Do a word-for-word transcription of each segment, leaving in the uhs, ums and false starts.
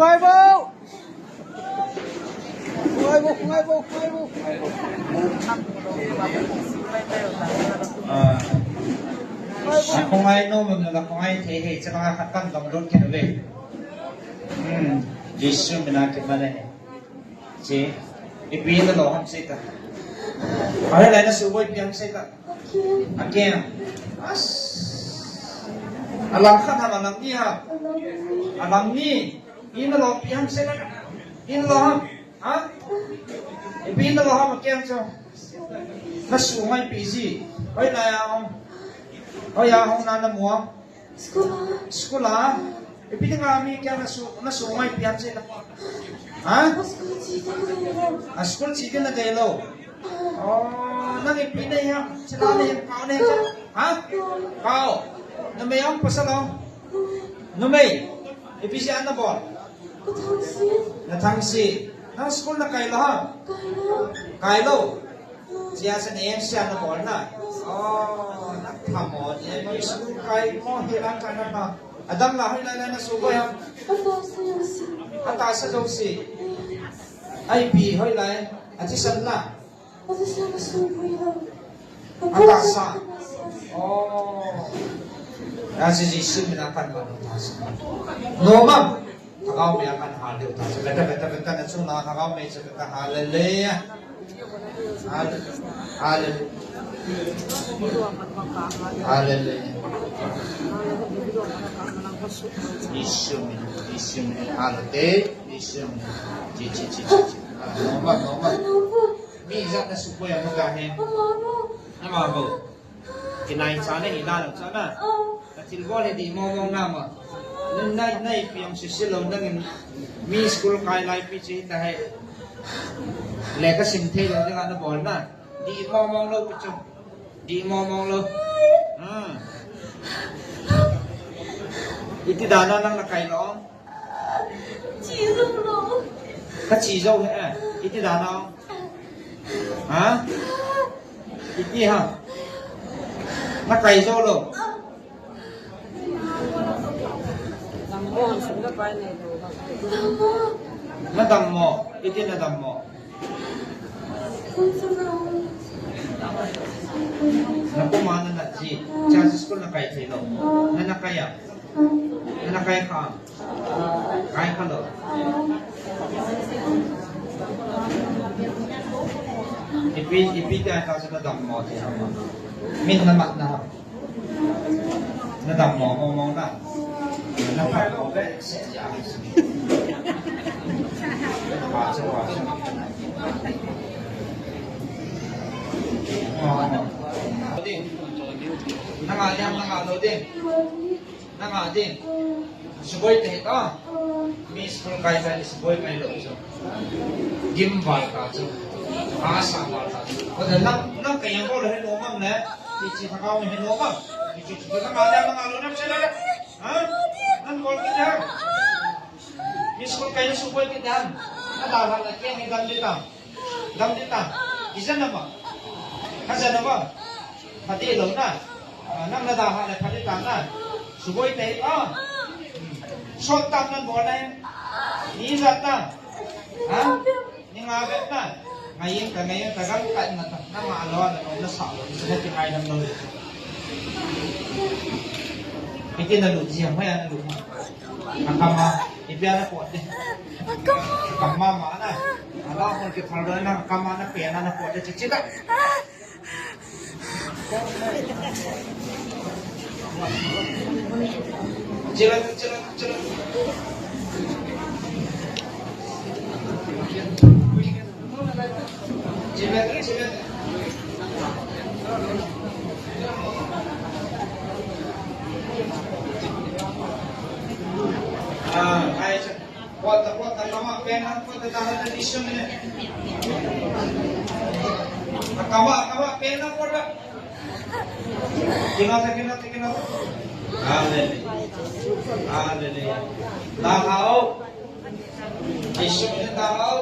Ngai bo! Ngai bo, ngai bo, ngai bo, ngai bo. Ah. Akhongai nom nom na la khongai thei hei, chama khat kan dam lut kit uve. Hmm. Jesu mina kit mane. Che. Ipi nalo ham sei ta. Ahilai na suboi ipi ham sei ta. Akeng. As. Alang khat ham, alang ni ham. Alang ni. Ina lo ipi ham sei ta. Ina lo ham. Ha? Ipi nalo ham akeng chu. Na su ngai ipi ji. Hoilai a hung. Hoiya hung na na mu ham. School a. School a. Ipi dinga mi keng na su, na su ngai ipi ham sei ta. Ha? School chi ding na dei lou. A school chi ding na dei lou. Oh, nang ipi nei ham? Chila nei ham, kau nei ham? Ha? Kau. Numei ham pasal ham? Numei. Ipi jeh a na bol? Ka thangsi. Na thangsi. Nang school na kai lou ham? Kai lou. Kai lou. Chia sa ne em sia na bol na. Oh, na thamo ni mo school kai mo he lang ka na pa. Adang la hoilai la na suboi ham. Ata sa jouse. Ata sa jouse. Ai pi hoilai. Ati san la. Ata sa na suboi la. Ata sa. Oh. Ya si Jesu mina kan ma ata sa. No mam. Thagau mei a kan hal diu ta. Beta, beta, beta, na chunga thagau mei chu beta, hallelujah. Hallelujah. Hallelujah. Hallelujah. Jesu min, Jesu min, hallelujah. Jesu min. Chi, chi, chi, chi, chi. Ah, normal, normal. Mi jat na suboi a mo ka he. Ama bo. Kinai cha na hi na lo cha na. Na thilbol hi dih mong mong na ma. Na, na, na ipi jong sese lou nangin mi school kai lai pi chu hita hi. Lekha sim thei lou dinga na bol na. Dih mong mong lou pi chu. Dih mong mong lou. Hmm. Iti dan a nang na kai lou. Chi jou lou. Ka chi jou he, eh. Iti dan a. Ha? Iti ha. Na kai jou lou. Na dammo. Iti na dammo. Na puma na nat ji. Church school na kai thei lou. Na na kai a. Na na kai kha. Kai kha lou. Ipi, ipi tia ta sa na dammo ti ham. Min na mat na ham. Na dammo mong mong na. Na phat mo be se ja. Wa sa, wa sa. Na nga liam, na nga lou ding. Nanga ding. Suboi tahih ta. Mi school kai kai suboi kai lou chu. Gim val ta chu. Asa val ta chu. Ko da nang, nang kai yang ko le he lo mam le. Ti chi thakau he lo mam. Ti chi chi nanga le nanga lo nam se le. Ha? Nang bol kit ham. Mi school kai suboi kit ham. Na da val la keng he dam de ta. Dam de ta. Ijan na ma. Ka jan na ma. Pha de lou na. Ah, nang na da ha le pha de ta na. Suboi te, ah. Sot tam nan bol na. Ni jat na. Ha? Ni nga vet na. Ngai ing ta, ngai ing ta, gam ta na ta. Na ma lo na, na sa lo. Sa na ti ngai dam lo. Iti na lu ji, hoi na lu. Akam a, ipi a na pot de. Akam a. Akam a ma na. Ala kon ke phal do na, akam a na pe na na pot de chichi da. Chila, chila, chila. Ah, ai, kota, kota, kama, pena, kota, tahan, tahan, isun, eh. Kama, kama, pena, kota. Kina, kina, kina. Hallelujah. Hallelujah. Tahan, oh. Isun, eh, tahan, oh.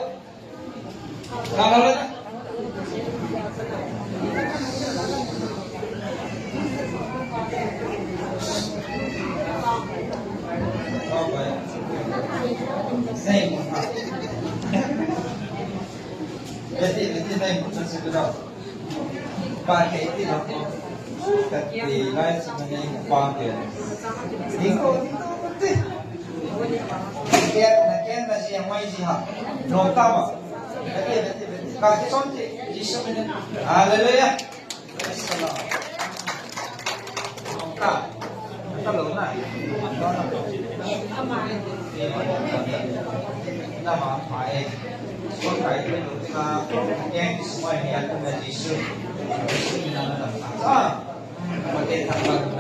Nei, mo sa si ko daw. Pa ke ti lo ko. Ka ti lai si mo nei pa ke. Ding ko, ding ko, ti. Ke, na ke, na si mo si ha. No ta ba. Bete, bete, bete. Ka ti son ti, Jisu min. Hallelujah. Praise the Lord. Ka. Ka lo na. Ama. Ama.